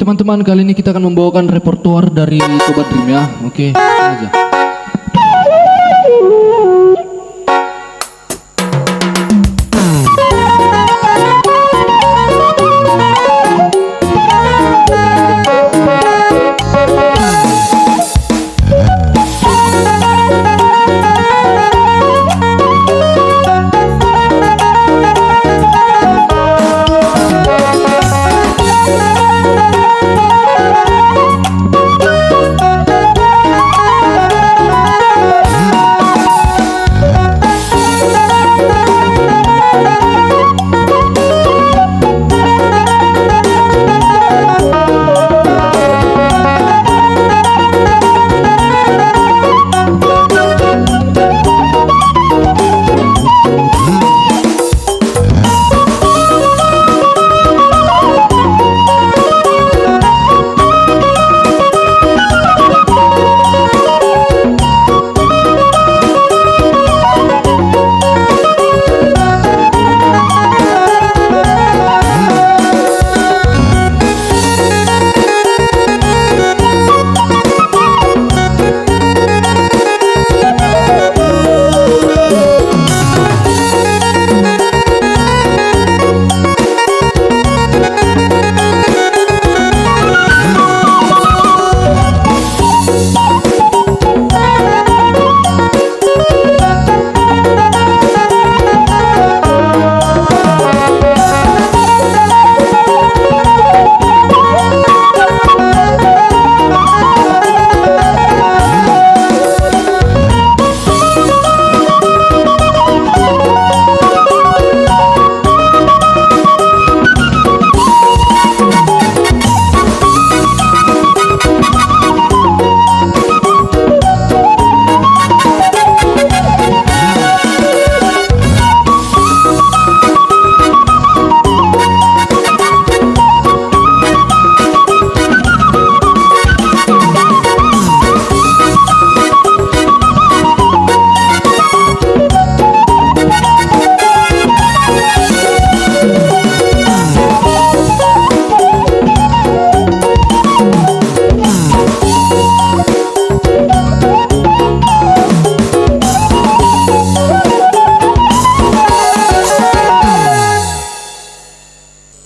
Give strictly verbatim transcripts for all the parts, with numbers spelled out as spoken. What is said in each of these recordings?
Teman-teman, kali ini kita akan membawakan repertoire dari Toba Dream ya. Oke, langsung aja.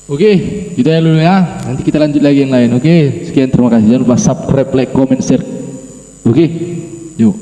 Oke, gitu ya dulu ya. Nanti kita lanjut lagi yang lain. Oke, sekian, terima kasih. Jangan lupa subscribe, like, comment, share. Oke, yuk.